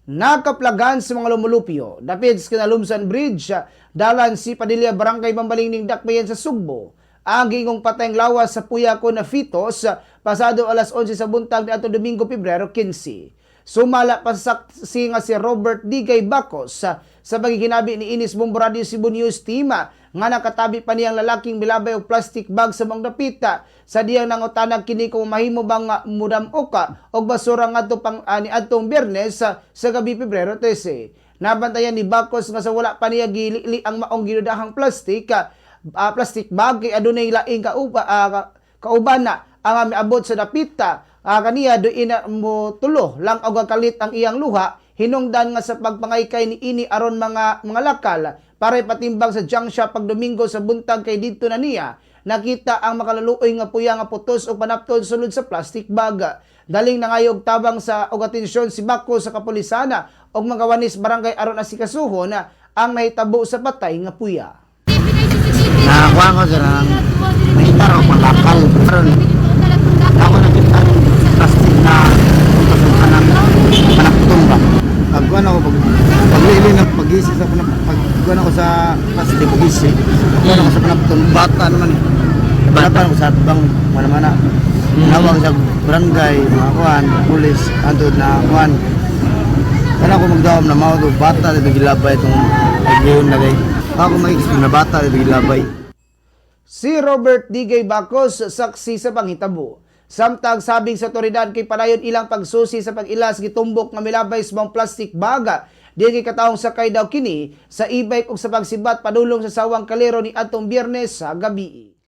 Nakaplagan sa mga lumulupyo dapit sa Kinalumsan Bridge, dalan si Padilla, Barangay Mambalingning, Dakbayan sa Sugbo, ang giingong patayng lawas sa puya ko na fetus pasado alas 11 sa buntag ni atong Domingo, Pebrero 15. Sumala pa sa saksi nga si Robert Digay Bacos sa pagiginabi ni Inis Bombo Radio Cebu News Team nga nakatabi pa niyang lalaking milabay og plastic bag sa mga dapita sa diyang nangutanag kini kung mahimo bang mudam-oka og basura ngadto pang ni adtong Biyernes sa gabi, Pebrero 13. Nabantayan ni Bacos nga sa wala pa niya gilili ang maong ginudahang plastic bag kay adunay laing kauban na ang miabot sa dapita kaniya doin na mo tulo lang og kalit ang iyang luha hinungdan nga sa pagpangaykay ni ini aron mga lakal para ipatimbang sa junk shop pag Domingo sa buntag kay didto na niya nakita ang makalaluoy nga puya nga putos og panapton sulod sa plastic bag. Daling nangayog tabang sa og atensyon si Bako sa kapulisana og mga wanis barangay aron asikasuhon ang nahitabo sa patay nga puya. Nakakuha ko sir ang nakita ko palakal. Pero ako nakita ng plastic na putos ng kanang panapton ba. Pagkuhan ako pag paglili na pag-isi sa panap pagkuhan ako sa plastic pag-isi. Pagkuhan ako sa panapton, bata naman eh. Bata ako sa atbang mana mana. Nawag sa barangay, mga kuhan, pulis, antod na kuhan. Kana ako magdawom na mao to bata dito gilabay itong pagyun na kay. Ako may na bata dito gilabay. Si Robert Digay Bacos, saksi sa panghitabo. Samtang sabing sa otoridad kay padayon ilang pagsusi sa pag-ilas gitumbok nga milabay sa mga plastic bag. Diyan kay katawong sakay daw kini sa e-bike ug sa pagsibat padulong sa Sawang Kalero ni atong Biyernes sa gabi.